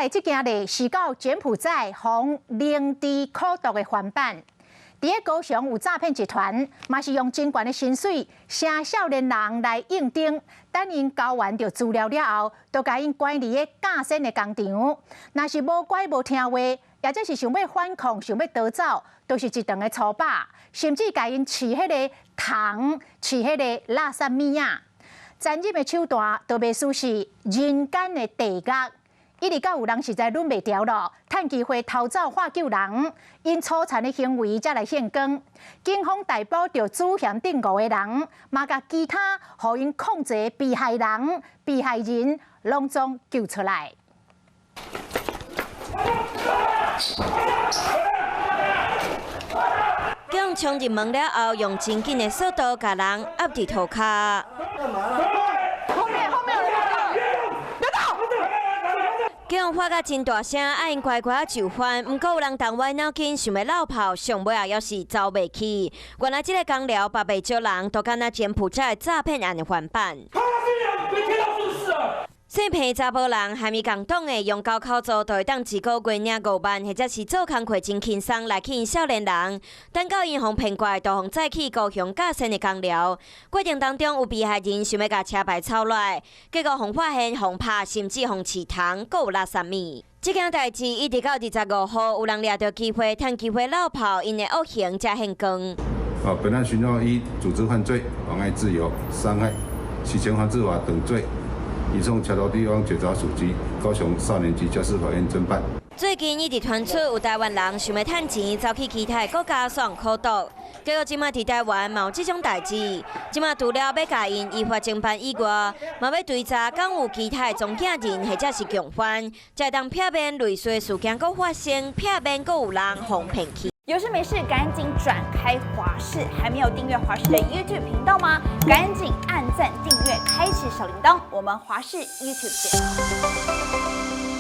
來這件例是到柬埔寨予靈芝苦毒的翻版。佇咧高雄有詐騙集團，嘛是用真懸的薪水，請少年人來應徵，等𪜶交完著資料了後，就共𪜶關佇咧架線的工廠。若是無乖無聽話，抑者是想欲反抗、想欲逃走，都是一頓的粗饱，甚至共𪜶飼彼个蟲、飼彼个垃圾物仔。殘忍的手段，都袂輸是人間的地獄。一直到有人實在忍袂牢囉，趁機會逃走化救人，𪜶粗殘的行為才來現光。警方逮捕著主嫌等五個人，嘛共其他予𪜶控制被害人、被害人攏總救出來。警衝入門了後，用真緊的速度共人壓佇塗跤。後面後面有人，別動！警喊甲真大聲，愛𪜶乖乖就範。毋過有人動歪腦筋，想欲落跑，上尾仔猶是走袂去。原來這个工寮嘛袂少人都敢若柬埔寨詐騙案的翻版。說騙查埔人，還咪共黨的用交口做，就會當一個月領5萬，或者是做工課真輕鬆來吸引少年人。等到𪜶予騙過來，就予載去高雄架線的工寮。過程當中有被害人想欲共車牌抄來，結果予發現、予拍，甚至予飼蟲，閣有垃圾物。這件代誌一直到25號，有人掠著機會，趁機會落跑，𪜶的惡行才現光。哦，本案尋獲依組織犯罪、妨礙自由、傷害、洗錢防治法等罪，移送橋頭地方檢察署及高雄少年及家事法院偵辦。最近一直傳出有台灣人想欲趁錢走去其他國家予苦毒，結果這馬佇台灣嘛有這種代誌。這馬除了欲共𪜶依法偵辦以外，嘛欲追查敢有其他的中介人或者是共犯，才會當避免類似的事件閣發生，避免閣有人予騙去。有事沒事趕緊轉開華視，還沒有訂閱華視的 YouTube 頻道嗎？趕緊按讚、訂閱、開啟小鈴鐺，我們華視 YouTube 見。